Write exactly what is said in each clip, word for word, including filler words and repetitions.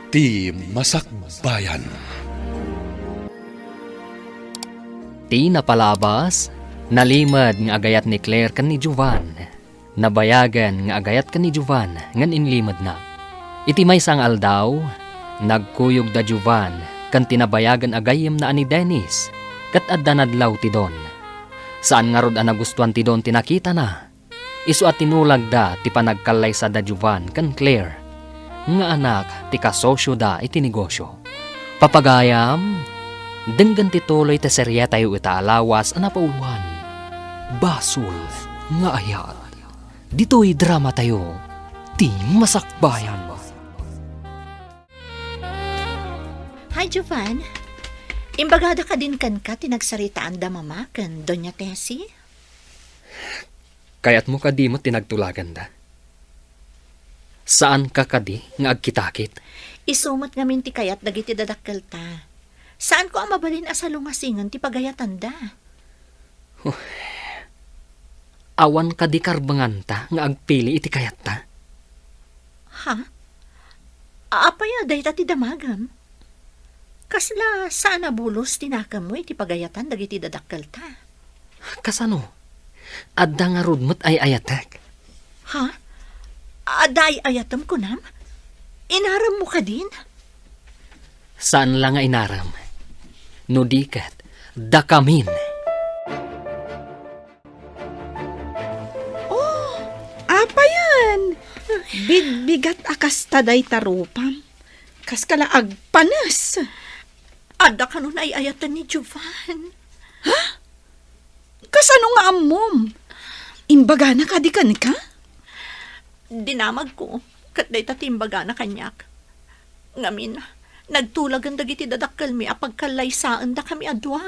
Ti Masakbayan. Ti napalabas, nalimed nga agayat ni Claire ken ni Jovan. Nabayagen nga agayat ken ni Jovan ngem inlimedna. Iti maysa nga aldaw, nagkuyog da Jovan ken ti nabayagen a gayyemna a ni Dennis, ket adda nadlaw ti Don. Saan ngarud a nagustuan ti Don ti nakitana. Isu a tinulagda ti panagkallaysa da Jovan ken Claire, nga anak ti kasosioda iti negosio. Papagayam, denggen ti tuloy ti serietayo ita a lawas a napauloan, Basol nga Ayat. Ditoy dramatayo, Ti Masakbayan. Hi, Jovan. Imbagada kadin kenka ti nagsaritaanda Mama ken Doña Tessie? Kayatmo kadi met ti nagtulaganda? Saanka kadi nga agkitakit? Isu met ngamin ti kayat dagiti dadakkelta. Saanko a mabalin a salungasingen ti pagayatanda. Huh. Awan kadi karbenganta nga agpili iti kayatta? Ha? Apay a dayta ti damagem? Kasla saan a bulos ti nakemmo iti pagayatan dagiti dadakkelta? Kasano? Adda ngarud met ay-ayatek. Ha? Adda ay-ayatem, kunam? Inaremmo kadin? Saan la nga inarem. No di ket, dakamin. Oh, apayan? Bigbigat a kasta dayta rupam. Kaska la agpanes. Adda kano naay-ayaten ni Jovan. Ha? Kasano nga ammom? Imbagana kadi kenka? Dinamagko, ket dayta ti imbagana kaniak. Ngamin, nagtulagen dagiti dadakkelmi a pagkallaysaendakami a dua.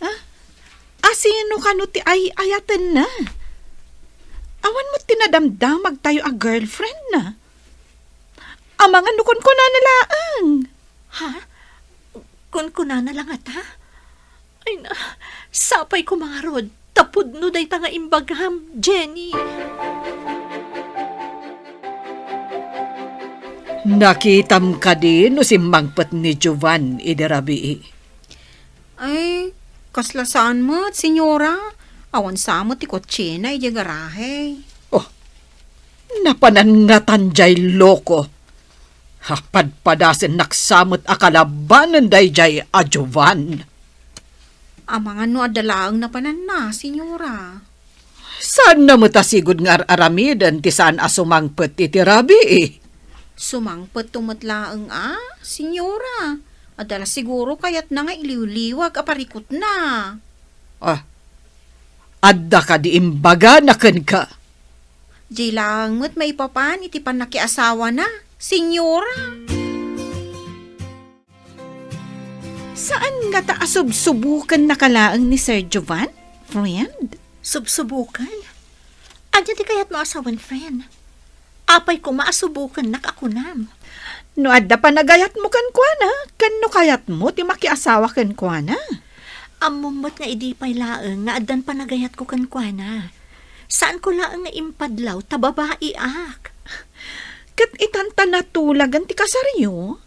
Ah? Asino kano ti ay-ayatenna? Awan met ti nadamdamagtayo a girlfriendna. Amangan no kunkunana laeng. Ha? Kunkunana la ngata? Ay na, sapay koma ngarud, ta pudno dayta nga imbagam, Jenny. Nakitam kadi no simmangpet ni Jovan idi rabii? Ay, kasla saan met, senyora. Awan sa met ti kotsena idiay garahe. Oh, napanan ngatan jay loko. Ha, padpadasennak sa met a kalabanen dayjay a Jovan. Amangan no adda laeng napananna, senyora. Saanna met a sigud nga ar-aramiden ti saan a sumangpet iti rabii? Sumangpetto met laeng a, senyora. Adda la siguro kayatna nga iliwliwag a parikutna. Ah, adda kadi imbagana kenka? Di laeng met maipapan iti pannakiasawana, senyora. Saan ngata a subsubukennaka laeng ni Sir Jovan, friend? Subsubuken? Ania ti kayatmo a sawen, friend? Apay koma a subukennak a kunam? No adda panagayatmo kenkuana, ken no kayatmo ti makiasawa kenkuana. Ammom met nga idi pay laeng nga addan panagayatko kenkuana. Saanko laeng nga impadlaw ta babaiak. Ket itan ta natulagan ti kasaryo,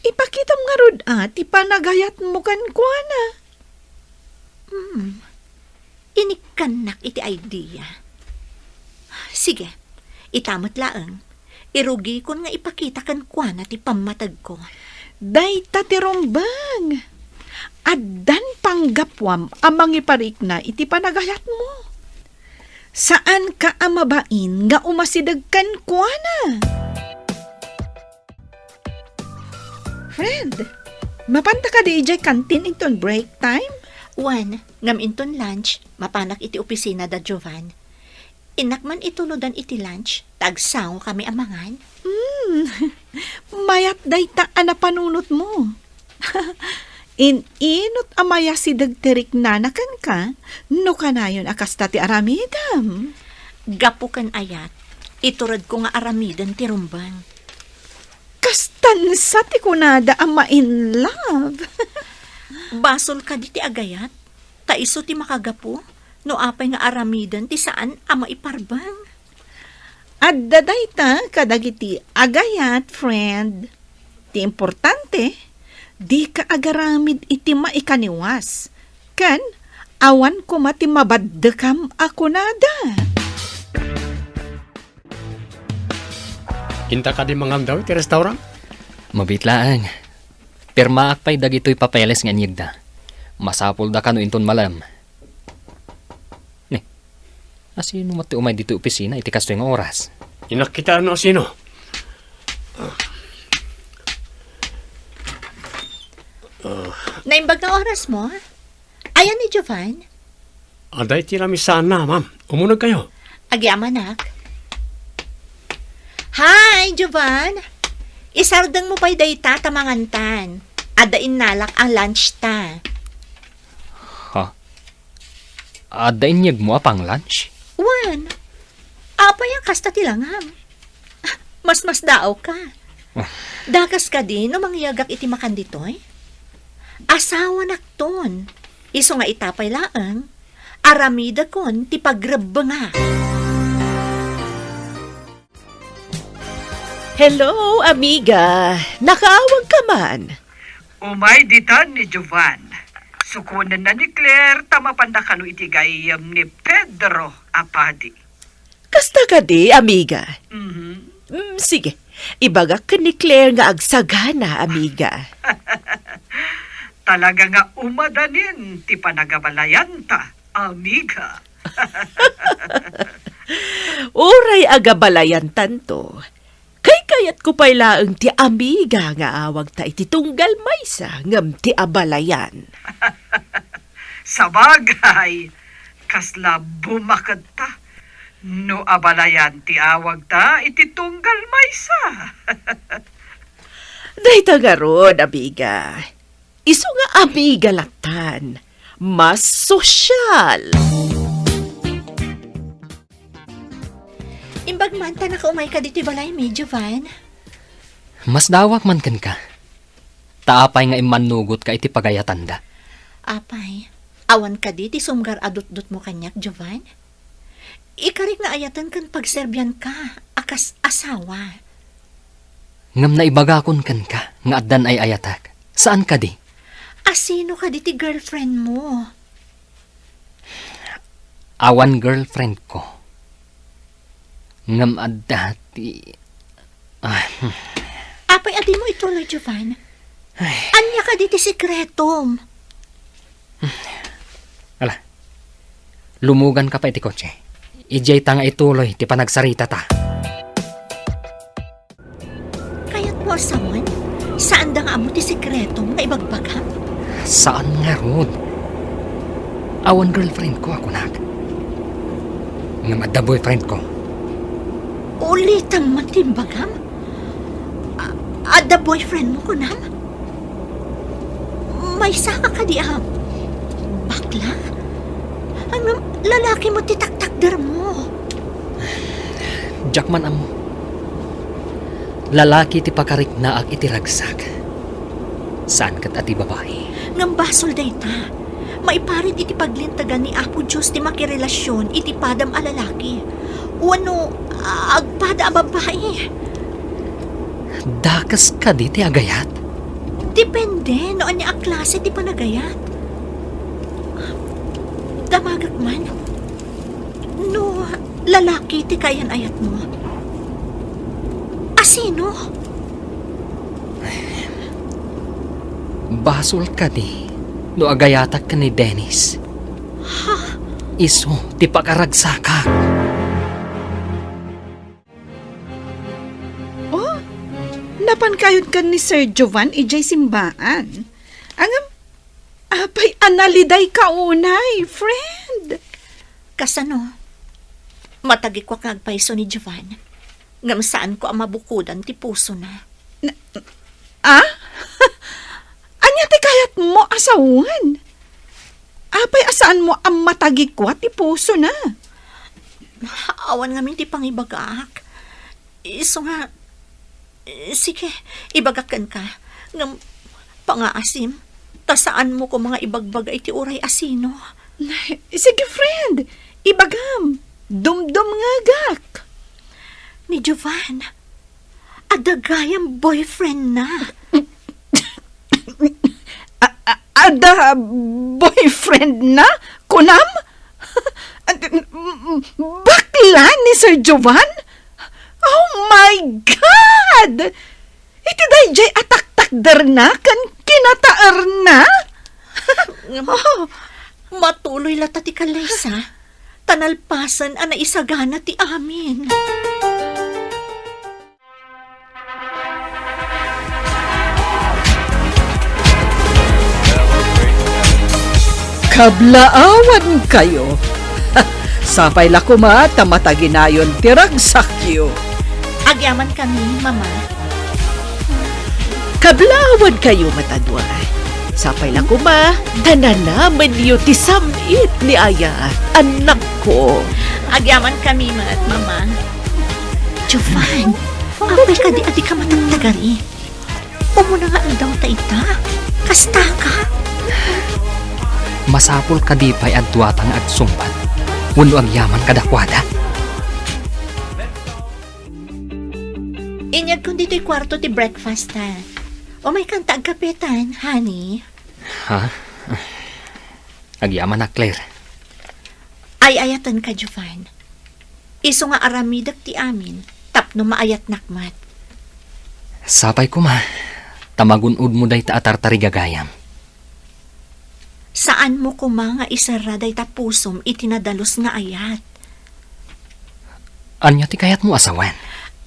ipakitam ngarud a ti panagayatmo kenkuana. Hmm. Inikkannak iti idea. Sige, ita met laeng. Irugikon nga ipakita kenkuana ti pammategko. Dayta ti rumbeng. Addan panggapuam a mangiparikna iti panagayatmo. Saanka a mabain nga umasideg kenkuana. Friend, mapanta kadi idiay kantin inton break time? Wen, ngem inton lunch, mapanak iti opisina da Jovan. Innak man itulodan iti lunch, ta agsangokami a mangan. Hmm, mayat dayta a napanunotmo. In-inot a mayasideg ti riknana kenka, no kanayon a kasta ti aramidem. Gapu ken ayat, ituredko nga aramiden ti rumbeng. Kastansa ti kunada a ma-in love. Basol kadi ti agayat, ta isu ti makagapu no apay nga aramiden ti saan a maiparbeng. Adda dayta kadagiti agayat, friend. Ti importante, dika agaramid iti maikaniwas, ken awan koma ti mabaddekam a kunada. Inta kadi mangandaw iti restaurant? Mabiit laeng. Pirmaak pay dagitoy papeles nga inyegda. Masapulda kano inton malem. Ni, asino met ti umay ditoy opisina iti kastoy nga oras? Inakkitaan no asino. Naimbag nga oras mo? Ayan ni Jovan? Adda iti lamisaanna, ma'am. Umunegkayo. Agyamanak. Hi, Jovan! Isardeng mo pay dayta ta mangantan. Adda innalak a lunch ta. Ha? Adda inyegmo a pang-lunch? Wen. Apay a kasta ti langam? Masmasdaaw ka. Ah. Dakes kadi no mangyegak iti makan ditoy? Asawanakton. Isu nga ita pay laeng, aramidekon ti pagrebbenga. Hello, amiga. Nakaawag ka man? Umay ditan ni Jovan. Sukonenna ni Claire ta mapanda kano iti gayyem ni Pedro a padi. Kasta kadi, amiga? Mhm. Mm, sige. Ibagak ken ni Claire nga agsagana, amiga. Talaga nga umadanin ti panagabalayanta, amiga. Uray agabalayantanto, kaykayatko pay laeng ti amiga nga awagta iti tunggal maysa ngem ti abalayan. Sabagay, kasla bumaketta no abalayan ti awagta iti tunggal maysa. Dayta ngarud, amiga. Isu nga amiga lattan, mas sosyal. Imbag man ta nakaumayka ditoy balaymi, Jovan. Masdaawak man kenka. Ta apay nga immannugotka iti pagayatanda? Apay, awan kadi ti sumgar a dutdutmo kaniak, Jovan? Ikarik nga ayaten ken pagserbianka a kas asawa. Ngem naibagakon kenka nga addan ay-ayatek. Saan kadi? Asino kadi ti girlfriend mo? Awan girlfriend ko. Ngem adda ti, ah, hmm. Apay a dimo ituloy, Jovan? Ay. Ania kadi ti sekretom? Ala, lumuganka pay iti kotse. Idiay ta nga ituloy ti panagsaritata. Kayatmo a sawen? Saanda nga ammo ti sekretom nga ibagbagam? Saan ngarud. Awan girlfriend ko a kunak. Ngem adda boyfriend ko. Ulitem man ti imbagam? A-, adda boyfriend mo, kunam? Maysa ka kadi a bakla? Ngem lalaki mo ti taktakder mo. Diak man ammo. Lalaki ti pakariknaak iti ragsak. Saan ket a ti babai. Ngem basol dayta. Maiparit iti paglintegan ni Apo Dios ti makirelasion iti padam a lalaki. Wenno agpada a babai. Dakes kadi ti agayat? Depende no ania a klase ti panagayat. Damagek man. No lalaki ti kaayan-ayatmo, asino? Basol kadi no agayatak ken ni Dennis? Ha? Isu ti pakaragsakak. Oh, napan kayod ken ni Sir Jovan idiay simbaan. Ngem, apay a nalidayka unay, friend? Kasano? Matagikuak nga agpayso ni Jovan. Ngem saanko a mabukodan ti pusona. Na, ah? Ania ti kayatmo a sawen? Apay a saanmo a matagikua ti pusona? Awan ngamin ti pangibagaak. Isu nga, sige, ibagak kenka. Ngem, pangaasim, ta saanmo koma nga ibagbaga iti uray asino. Sige, friend, ibagam. Dumdumngegak. Ni Jovan, adda gayam boyfriend na. A-, a-, adda boyfriend na? Kunam? Bakla ni Sir Jovan? Oh my God! Iti daydiay a taktakderna ken kinataerna? Ngem, oh, matuloy latta ti kallaysa, ta nalpasen a naisagana ti amin. Kablaawankayo. Sapay la koma ta mataginayon ti ragsakyo. Agyamankami, Mama. Kablaawankayo met a dua. Sapay la koma ta nanamenyo ti sam-it ni Aya, annakko. Agyamankami met, Mama. Jovan, apay kadi a dika matagtagari? Umuna nga aldaw ta ita. Kastaka. Masapul kadi pay a duata nga agsungbat wenno agyaman kadakuada? Inyegkon ditoy kuarto ti breakfast, ha? Umaykan ta agkapetan, honey. Ha? Agyamanak, Claire. Ay-ayatenka, Jovan. Isu nga aramidek ti amin tapno maayatnak met. Sapay koma, ta magun-odmo dayta a tartarigagayam. Saanmo koma nga iserra dayta pusom iti nadalus nga ayat. Ania ti kayatmo a sawen?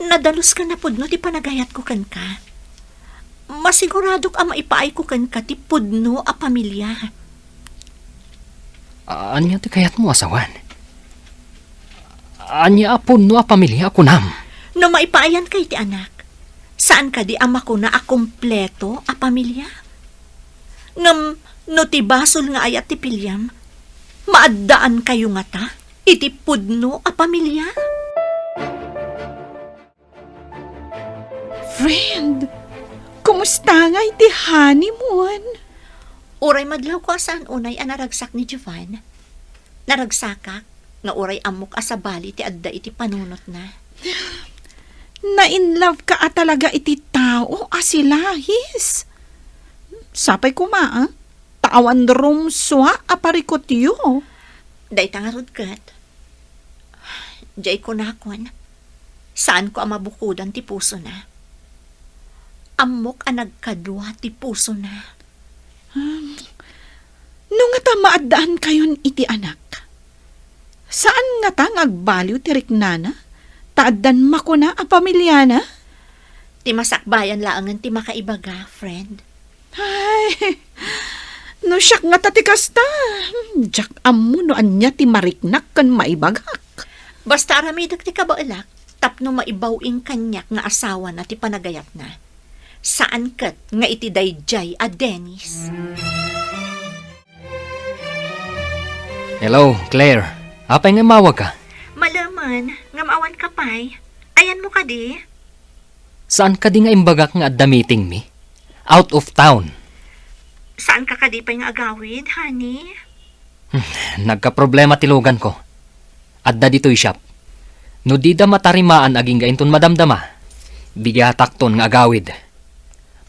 Nadalus ken napudno ti panagayatko kenka. Masiguradok a maipaayko kenka ti pudno a pamilia. Ania ti kayatmo a sawen? Ania a pudno a pamilia a kunam? No maipaayanka iti anak, saan kadi a makuna a kompleto a pamilia? Ngem no ti basol nga ayat ti piliam, maaddaankayo ngata iti pudno a pamilia? Friend, kumusta ngay ti honeymoon? Uray madlawko a saan unay a naragsak ni Jovan. Naragsakak nga uray ammok a sabali ti adda iti panunotna. Na-in love ka a talaga iti tao a si Lahis. Sapay koma, ah, ta awan rumsua a parikutyo. Dayta ngarud ket, diay kunakon, saanko a mabukodan ti pusona. Ammok a nagkadua ti pusona. Hmm. No ngata maaddaankayon iti anak, saan ngata nga agbaliw ti riknana, ta addan makuna a pamiliana? Ti masakbayan laengen ti makaibaga, friend. Ay, no siak ngata ti kasta, diak ammo no ania ti mariknak ken maibagak. Basta aramidek ti kabaelak tapno maibaw-ing kaniak nga asawana ti panagayatna. Saan ket nga iti daydiay a Dennis. Hello, Claire. Apay nga immawagka? Malemen, ngem awanka pay. Ayanmo kadi? Saan kadi nga imbagak nga adda meeting mi? Out of town. Saanka kadi pay nga agawid, honey? Nagkaproblema ti luganko. Adda ditoy shop. No dida matarimaan agingga inton madamdama, bigatakton nga agawid.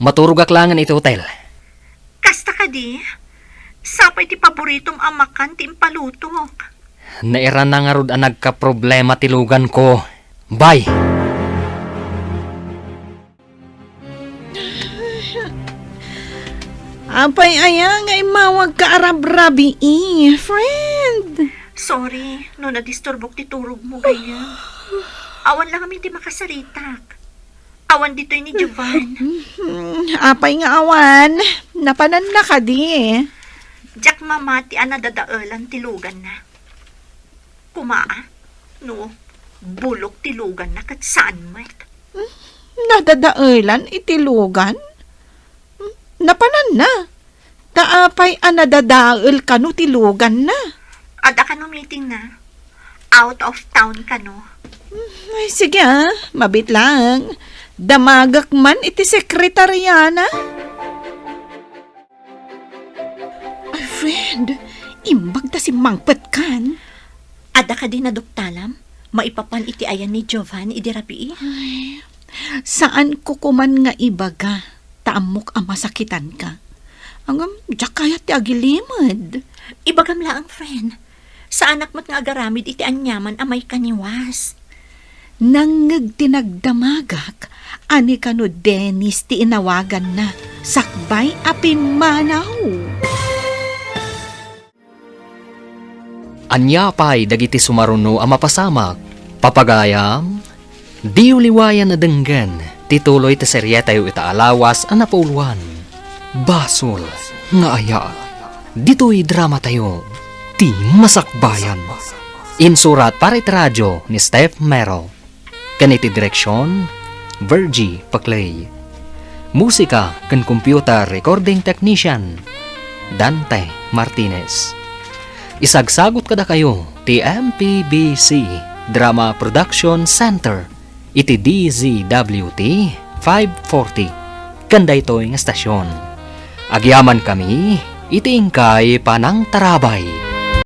Maturogak laengen iti hotel. Kasta kadi? Sapay ti paboritom a makan ti impalutok. Nairana ngarud a nagkaproblema ti luganko. Bye! Apay aya nga immawagka a rabrabii, friend? Sorry no nadisturbok ti turogmo, gayyem. Awan la ngamin ti makasaritak. Awan ditoy ni Jovan. Hmm, apay nga awan? Napananna kadi? Diak mamati a nadadaelan ti luganna. Koma, no bulok ti luganna ket saan met. Hmm, nadadaelan iti lugan? Hmm, napananna. Ta apay a nadadael kano ti luganna? Adda kano meetingna. Out of town kano. Hmm, ay, sige, ah. Mabiit lang. Damagak man iti sekretariana. Ay, friend, imbag ta simmangpetkan. Adda kadi naduktalam? Maipapan iti ayan ni Jovan idi rabii? Ay, saan ko koman nga ibaga, ta ammok a masakitanka. Ngem, diak kayat ti agilimed. Ibagam laeng, friend. Saanak met nga agaramid iti aniaman a maikaniwas. Nangngeg ti nagdamagak a ni kano Dennis ti inawaganna sakbay a pimmanaw. Ania pay dagiti sumaruno a mapasamak? Papagayam, diyo liwayan a denggen ti tuloy ti serietayo ita a lawas a napuloan. Basol nga aya. Ditoy dramatayo, ti Masakbayan. Insurat para iti radio ni Steph Mero. Ken iti direksion, Virgie Paclay. Musika ken computer recording technician, Dante Martinez. Isagsagut kadakayo ti M P B C Drama Production Center iti D Z W T five forty ken daytoy nga estasion. Agyamankami iti inkay panangtarabay.